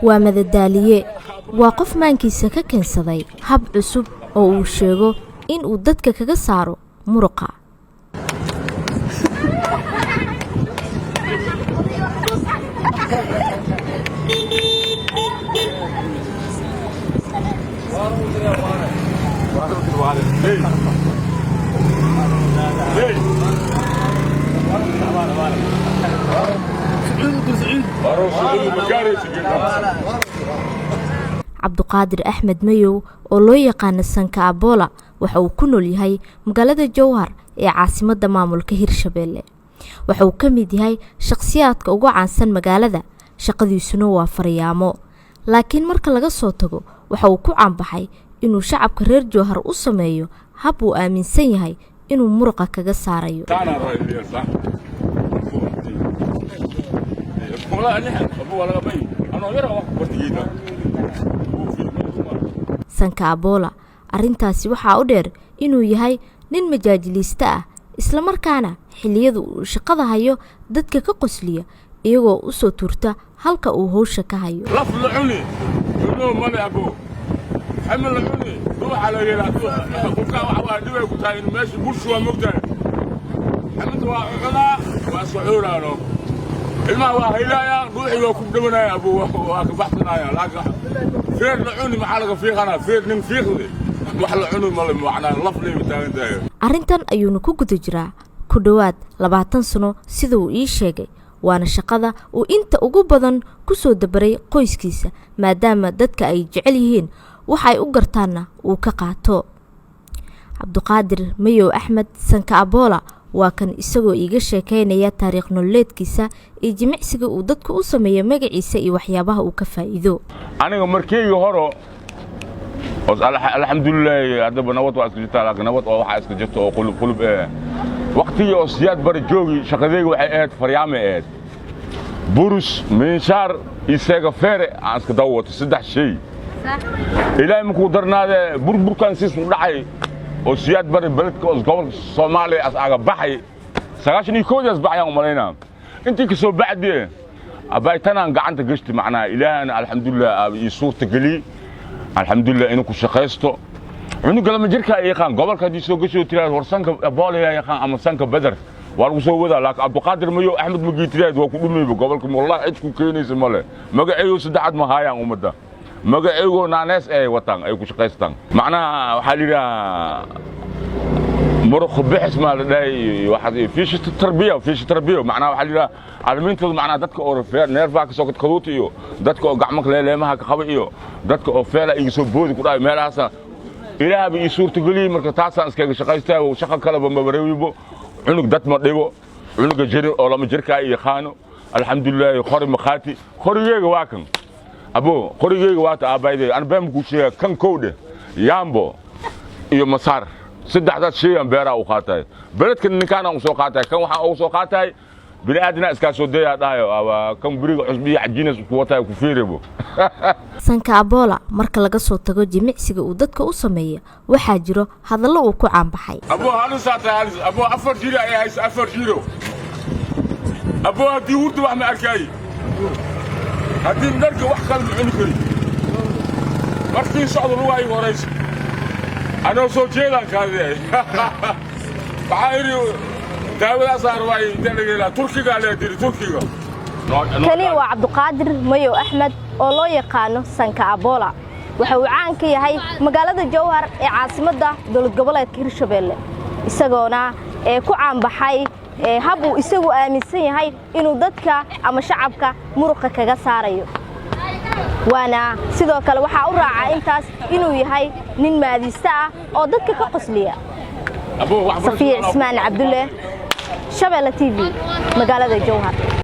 Waa madadaaliye, waa qof maankiisa ka keensaday hab cusub oo uu sheego in uu dadka kaga saaro muruqa. Cabduqaadir Axmed Mayow oo loo yaqaano Sanka Abola waxa uu ku nool yahay magaalada Jowhar ee caasimadda maamulka Hirshabeelle. Waxa uu ka mid yahay shakhsiyaadka ugu caansan magaalada, shaqadiisuna waa faryaamo. Laakiin marka laga soo tago, waxa uu ku caanbaxay inuu shacabka reer Jowhar u sameeyo hab uu aaminsan yahay inuu muruqa kaga saarayo. Sanka Abola arrintaasi waxaa u dheer inuu yahay nin majaajiliiste ah, islamarkaana xilliyada uu shaqada hayo dadka ka qosliya iyagoo u soo tuurta halka uu howsha ka hayo. Laf la cuni dunoo male abo xamil la cuni ruuxa la yeelaa qofkaa waxa waa dhibay ku tahay in meesha bulshu waa mogtahay xaminta waa cunaa waa socoolaano ilmaha waa haylaayaan ruuxii waa ku dhawanaya abo waa ka baxsanaya laakiin feer la cuni maxaa laga fiiqanaa feer nin fiiqde wax la cuni male macnaa laf leyba taagan tahay. Arrintan ayuuna ku guda jiraa ku dhowaad 20 sano sida uu ii sheegay, waana shaqada uu inta ugu badan ku soo dabaray qoyskiisa, maadaama dadka ay jecel yihiin waxa ay u gartaanna uu ka qaato. Cabduqaadir Mayow Axmed Sanka Abola waa kan isagoo iiga sheekaynaya taariikh nololeedkiisa iyo jimicsiga uu dadku u sameeyo magaciisa iyo waxyaabaha uu ka faa'iido. Aniga markeyga horo alxamdulilaahi haddaba nabad waa iska jirtaa, laakiin nabad oo waxaa iska jirta oo qulub qulub ee waqtigii oo Siyaad Bari joogi shaqadeyga waxay ahayd faryaamay ahayd burus miinshaar iyo seega feere aan iska daba wato saddex shay. Ilaahay markuu darnaadee burburkan siisu dhacay oo Siyaad Bari beledka oo gobolka Soomaaliya as aga baxay 91-daas baxayaan u malaynaa intii ka soo bacdee abaytanaan gacanta gashti macnaha ilaahana alxamdulilah aaba ii suurta geliyey alxamdulilah inuu ku shaqaysto cunuga lama jirkaa yaqaan gobolka haddii soo gasho tiraad war Sanka Aboolaya yaqaan ama Sanka Beder waa lagu soo wadaa, laakiin Cabduqaadir Mayo Axmed magii tiraad waa ku dhumayba gobolka wallahi cid ku keenaysa male. Magaceeyo saddexaad ma haayaan ummadda magaceygoo naanees ay wataan ay ku shaqaystaan macnaha waxaa la yidhahaa muruq bixis maa la dhahay waxaad fiishi tarbiya fiishi tarbiya macnaha waxaa la yidhaha caalamiintooda macnaha dadka oo neerfaha ka soo kadkaduuta iyo dadka oo gacmo leeleemaha ka qaba iyo dadka oo feela iga soo boodi ku dhahay meelahaasa ilaahaba ii suurtageliyey. Marka taasaan iskaga shaqaystaa, shaqo kaleba mabarewibo, cunug dad ma dhibo, cunuga jiri oo lama jirkaa iyo yaqaano alxamdulilaahi. Qori makhaati qorigeyga waa kan abo qorigeyga waata aabbaydey an been kuu sheegaa kan kowdhe yaambo iyo masaar saddexdaas shayaan beeraa u qaatay beledkan ninkaana u soo qaatay kan waxaan ugu soo qaatay bini aadina iskaa soo dayaa dhahayo kan beriga cusbiyo cajiinas ku watay ku fiiribo. Sanka Abola marka laga soo tago jimicsiga uu dadka u sameeya, waxaa jiro hadallo uu ku caanbaxay. Abo halisaa tahay halis abo afar jiro ayaa haysa afar jiro abo haddii hurda wax ma arkaaye haddii dharka wax kale ma cuni kari markii socdo lugaa igu horaysa anoo soo jeedaan kaadee waxaa idhi daawadaasaa rabaa inta laga helaa Turkigaa lee diri Turkiga. Kani waa Cabduqaadir Mayow Axmed oo loo yaqaano Sanka Abola. Waxa uu caan ka yahay magaalada Jowhar ee caasimadda dowlad goboleedka Hirshabeelle, isagoona ee ku caanbaxay hab uu isagu aaminsan yahay inuu dadka ama shacabka muruqa kaga saarayo. Waana sidoo kale waxaa u raaca intaas inuu yahay nin maadiiste ah oo dadka ka qosliya. Safiya Cismaan Cabdulle, Shabeelle TV, magaalada Jowhar.